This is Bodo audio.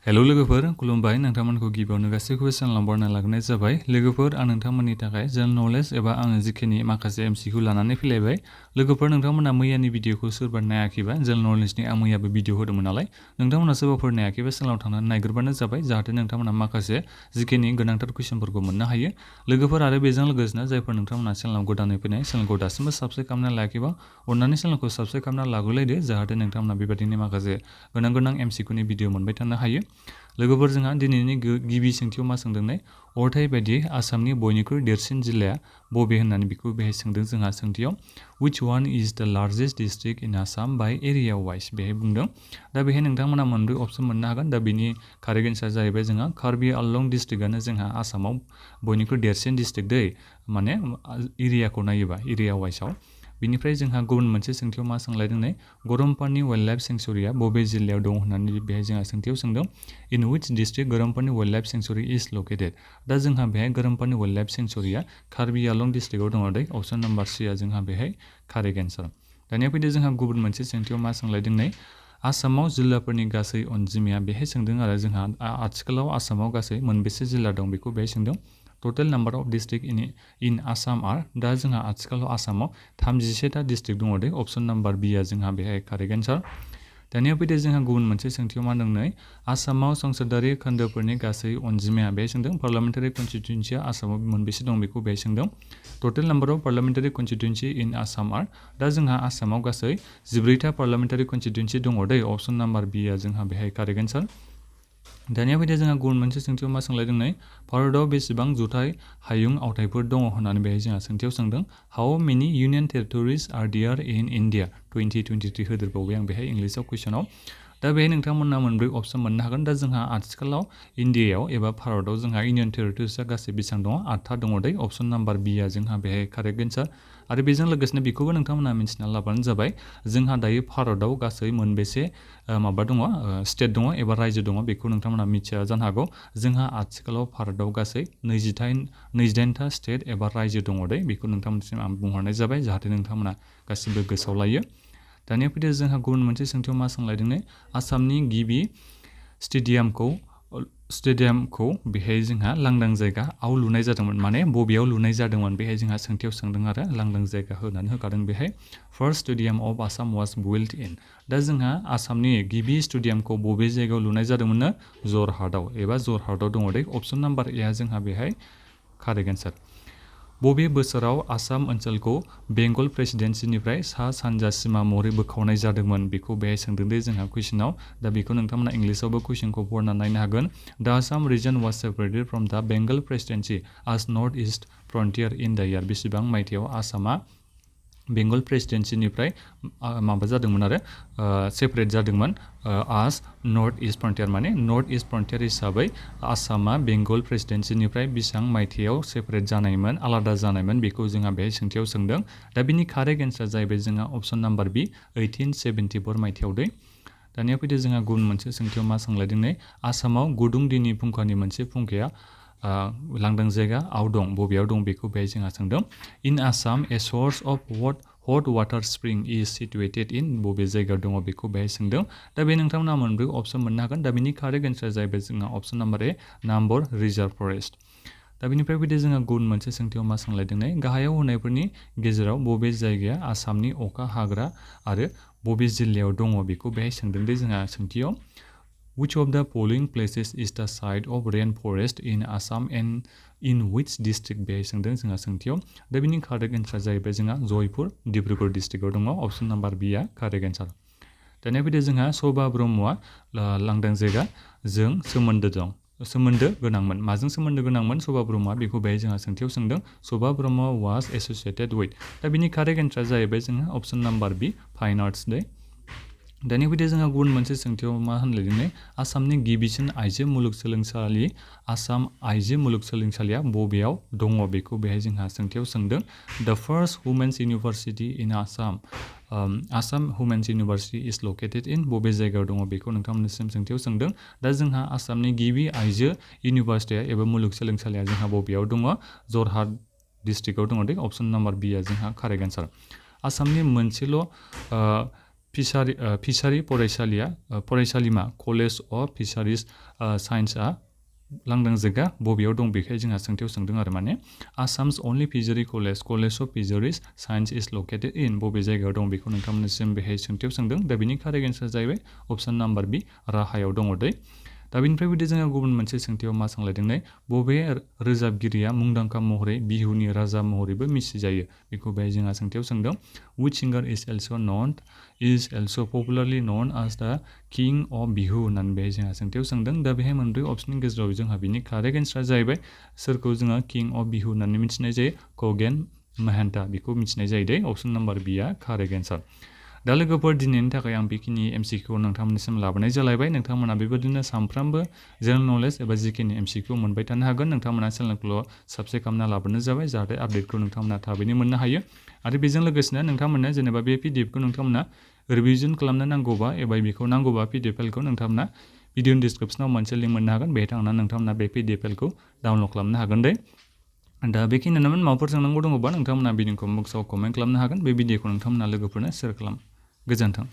हेलो लोगोफोर खुलुमबाय नोंथांमोनखौ गिबियावनो गासैखौबो चेनेलाव बरायना लाग्रोनाय जाबाय लोगोफोर आं नोंथांमोननि थाखाय जनरल नलेज एबा आङो जिखिनि माखासे एमसिक्यू लानानै फैलायबाय लोगोफोर नोंथांमोना मैयानि भिडिअखौ सोरबा नायाखैबा जनरल नलेजनि आं मैयाबो भिडिअ होदोंमोन नालाय नोंथांमोना सोरबाफोर नायाखैबा चेनेलाव थांनानै नायग्रोबानो जाबाय जाहाथे नोंथांमोना माखासे जिखिनि गोनांथार कुइसनफोरखौ मोननो हायो लोगोफोर आरो बेजों लोगोसेनो जायफोर नोंथांमोना चेनेलाव गोदानै फैनाय चेनेलखौ दासिमबो साबस्क्राइब खालामना लायाखैबा अन्नानै चेनेलखौ साबस्क्राइब खालामना लाग्रोलायदो जाहाथे नोंथांमोना बेबायदिनो माखासे गोनां एमसिक्यूनि भिडिअ मोनबाय थानो हायो लोगोफोर जोंहा दिनैनि गिबि सोंथियाव मा सोंदोंनाय अरथाइ बायदियै आसामनि बयनिख्रुइ देरसिन जिल्लाया बबे होननानै बेखौ बेहाय सोंदों जोंहा सोंथियाव which one is the largest district in Assam by area wise बेहाय बुंदों दा बेहाय नोंथांमोना मोनब्रै अपसन मोननो हागोन दा बेनि कारेक्ट एन्सार जाहैबाय जोंहा कार्बि आंलं डिस्ट्रिक्टआनो जोंहा आसामाव बयनिख्रुइ देरसिन डिस्ट्रिक्ट दै माने एरियाखौ नायोबा एरिया वाइसआव बिनिफ्राय जोंहा गुबुन मोनसे सोंथियाव मा सोंलायदों नै गरमपानि वाइल्ड लाइफ सेंक्सुरिया बबे जिल्लायाव दं होननानै बेहाय जोंहा सोंथियाव सोंदों in which district Garampani wild life sanctuary is located दा जोंहा बेहाय गरमपानि वाइल्ड लाइफ सेंक्सुरिया कार्बि आंलं डिस्ट्रिक्टआव दङ दै अपसन नम्बर C आ जोंहा बेहाय कारेक्ट एन्सार दानिया फैदो जोंहा गुबुन मोनसे सोंथियाव मा सोंलायदों नै आसामाव जिल्लाफोरनि गासै अनजिमाया बेहाय सोंदों आरो जोंहा आथिखालाव आसामाव गासै मोनबेसे जिल्ला दं बेखौ बेहाय सोंदों total number of district in Assam are दा जोंहा आथिखालाव आसामाव 36टा डिस्ट्रिक्ट दङ दै अपसन नम्बर B आ जोंहा बेहाय कारेक्ट एन्सार दानिया फैदो जोंहा गुबुन मोनसे सोंथियाव मा दं नै आसामाव संसदारि खोन्दोफोरनि गासै अनजिमाया बेहाय सोंदों पार्लामेन्टारि कन्स्टिट्युएन्सिया आसामाव मोनबेसे दं बेखौ बेहाय सोंदों total number of पार्लामेन्टारि कन्स्टिट्युएन्सि in Assam are दा जोंहा आसामाव गासै 14टा पार्लामेन्टारि कन्स्टिट्युएन्सि दङ दै अपसन नम्बर B आ जोंहा बेहाय कारेक्ट एन्सार दानिया फैदो जोंहा गुबुन मोनसे सोंथियाव मा सोंलायदों नै भारतआव बेसेबां जुथाइ हायुं आवथायफोर दङ होननानै बेहाय जोंहा सोंथियाव सोंदों how many union territories are there in India 2023 होदेरबावबाय आं बेहाय इंलिसाव कुइसनाव दा बेहाय नोंथांमोना मोनब्रै अपसन मोननो हागोन दा जोंहा आथिखालाव इन्डियायाव एबा भारतआव जोंहा इउनियन टेरिटरिजआ गासै बेसेबां दङ 8था दङ दै अपसन नम्बर B आ जोंहा बेहाय कारेक्ट एन्सार आरो बेजों लोगोसेनो बेखौबो नोंथांमोना मिन्थिना लाबानो जाबाय जोंहा दायो भारतआव गासै मोनबेसे माबा दङ स्टेट दङ एबा रायजो दङ बेखौ नोंथांमोना मिथिया जानो हागौ जोंहा आथिखालाव भारतआव गासै 28टा स्टेट एबा रायजो दङ दै बेखौ नोंथांमोनसिम आं बुंहरनाय जाबाय जाहाथे नोंथांमोना गासिबो गोसोआव लायो दानिया फैदो जोंहा गुबुन मोनसे सोंथियाव मा सोंलायदों नै आसामनि गिबि स्टेडियामखौ बेहाय जोंहा लांदां जायगायाव लुनाय जादोंमोन माने बबेयाव लुनाय जादोंमोन बेहाय जोंहा सोंथियाव सोंदों आरो लांदां जायगा होनानै होखादों बेहाय first stadium of Assam was built in दा जोंहा आसामनि गिबि स्टेडियामखौ बबे जायगायाव लुनाय जादोंमोननो जरहाटआव एबा जरहाटआव दङ दै अपसन नम्बर A आ जोंहा बेहाय कारेक्ट एन्सार बबे बोसोराव आसाम ओनसोलखौ बेंगल प्रेसिडेन्सिनिफ्राय सा सानजा सिमा महरै बोखावनाय जादोंमोन बेखौ बेहाय सोंदों दे जोंहा कुइसनाव दा बेखौ नोंथांमोना इंलिसावबो कुइसनखौ फरायना नायनो हागोन the Assam region was separated from the Bengal presidency as north east frontier in the year बेसेबां मायथाइयाव आसामा बेंगल प्रेसिडेन्सिनिफ्राय माबा जादोंमोन आरो सेपारेट जादोंमोन आज नर्थ इस्ट फ्रन्टियर माने नर्थ इस्ट फ्रन्टियर हिसाबै आसामा बेंगल प्रेसिडेन्सिनिफ्राय बेसेबां मायथाइयाव सेपारेट जानायमोन आलादा जानायमोन बेखौ जोंहा बेहाय सोंथियाव सोंदों दा बिनि कारेक्ट एन्सार जाहैबाय जोंहा अपसन नम्बर B 1874 मायथाइयाव दै दानिया फैदो जोंहा गुबुन मोनसे सोंथियाव मा सोंलायदों नै आसामाव गुदुं दैनि फुंखानि मोनसे फुंखाया लांदां जायगायाव दं बबेयाव दं बेखौ बेहाय जोंहा सोंदों in Assam a source of hot water spring is situated in बबे जायगायाव दङ बेखौ बेहाय सोंदों दा बे नोंथांमोना मोनब्रै अपसन मोननो हागोन दा बिनि कारेक्ट एन्सार जाहैबाय जोंहा option number A number reserve forest दा बिनिफ्राय फैदो जोंहा गुबुन मोनसे सोंथियाव मा सोंलायदों नै गाहायाव होनायफोरनि गेजेराव बबे जायगाया आसामनि अखा हाग्रा आरो बबे जिल्लायाव दङ बेखौ बेहाय सोंदों दे जोंहा सोंथियाव Which of the following places is the site of rainforest in Assam and in which district बेहाय सोंदों जोंहा सोंथियाव दा बिनि कारेक्ट एन्सार जाहैबाय जोंहा जयपुर डिब्रुगड़ डिस्ट्रिक्टआव दङ अपसन नम्बर B आ कारेक्ट एन्सार दानिया फैदो जोंहा शोभा ब्रह्मआ लांदां जायगाजों सोमोन्दो गोनांमोन माजों सोमोन्दो गोनांमोन शोभा ब्रह्मआ बेखौ बेहाय जोंहा सोंथियाव सोंदों शोभा ब्रह्म वाज एसोसिएटेड विथ दा बिनि कारेक्ट एन्सार जाहैबाय जोंहा option number B fine arts दे दानि फैदो जोंहा गुबुन मोनसे सोंथियाव मा होनलायदों नै आसामनि गिबिसिन आइजो मुलुगसोलोंसालि आसाम आइजो मुलुगसोलोंसालिया बबेयाव दङ बेखौ बेहाय जोंहा सोंथियाव सोंदों the first women's university in Assam Assam women's university is located in बबे जायगायाव दङ बेखौ नोंथांमोननिसिम सोंथियाव सोंदों दा जोंहा आसामनि गिबि आइजो इउनिभार्सिटिया एबा मुलुगसोलोंसालिया जोंहा बबेयाव दङ जरहाट डिस्ट्रिक्टआव दङ दे अपसन नम्बर B आ जोंहा कारेक्ट एन्सार आसामनि मोनसेल' फिसारि फरायसालिमा कलेज अफ फिसारिज साइन्सआ लांदां जायगा बबेयाव दं बेखाय जोंहा सोंथियाव सोंदों आरो माने Assam's only fishery college of fisheries science is located in बबे जायगायाव दं बेखौ नोंथांमोननिसिम बेहाय सोंथियाव सोंदों दा बेनि कारेक्ट एन्सार जाहैबाय अप्शन नाम्बार बी राहायाव दङ दै दा बेनिफ्राय बिदि जोङो गुबुन मोनसे सोंथियाव मा सोंलायदों बबे रोजाबगिरिया मुंदांखा महरै बिहुनि राजा महरैबो मिथिजायो बेखौ बेहाय जोंहा सोंथियाव सोंदों which singer is also popularly known as the king of Bihu होननानै बेहाय जोंहा सोंथियाव सोंदों दा बेहाय मोनब्रै अप्शननि गेजेराव जोंहा बिनि कारेक्ट एन्सार जाहैबाय सोरखौ जोङो किं अफ बिहु होननानै मिथिनाय जायो खगेन महन्ता बेखौ मिथिनाय जायो दै अप्शन नाम्बार बी आ कारेक्ट एन्सार दा लोगोफोर दिनैनि थाखाय आं बेखिनि एमसिकिउ नोंथांमोननिसिम लाबोनाय जालायबाय नोंथांमोना बेबायदिनो सानफ्रामबो जेनेरेल नलेज एबा जिकेनि एमसिकिउ मोनबाय थानो हागोन नोंथांमोना चेनेलखौ साबस्क्राइब खालामना लाबोनो जाबाय जाहाथे आपडेटखौ नोंथांमोना थाबैनो मोननो हायो आरो बेजों लोगोसेनो नोंथांमोना जेनेबा बे पिडिएफखौ नोंथांमोना रिभिजन खालामनो नांगौबा एबा बेखौ नांगौबा पिडिएफ फाइलखौ नोंथांमोना भिडिअनि डिसक्रिप्सनाव मोनसे लिंक मोननो हागोन बेहाय थांनानै नोंथांमोना बे पिडिएफ फाइलखौ डाउनलड खालामनो हागोन दे दा बेखिनियानोमोन माबाफोर सोंनांगौ दङबा नोंथांमोना भिडिअखौ बक्सआव कमेन्ट खालामनो हागोन बे भिडिअखौ नोंथांमोना लोगोफोरनो शेयार खालाम गोजोन्थों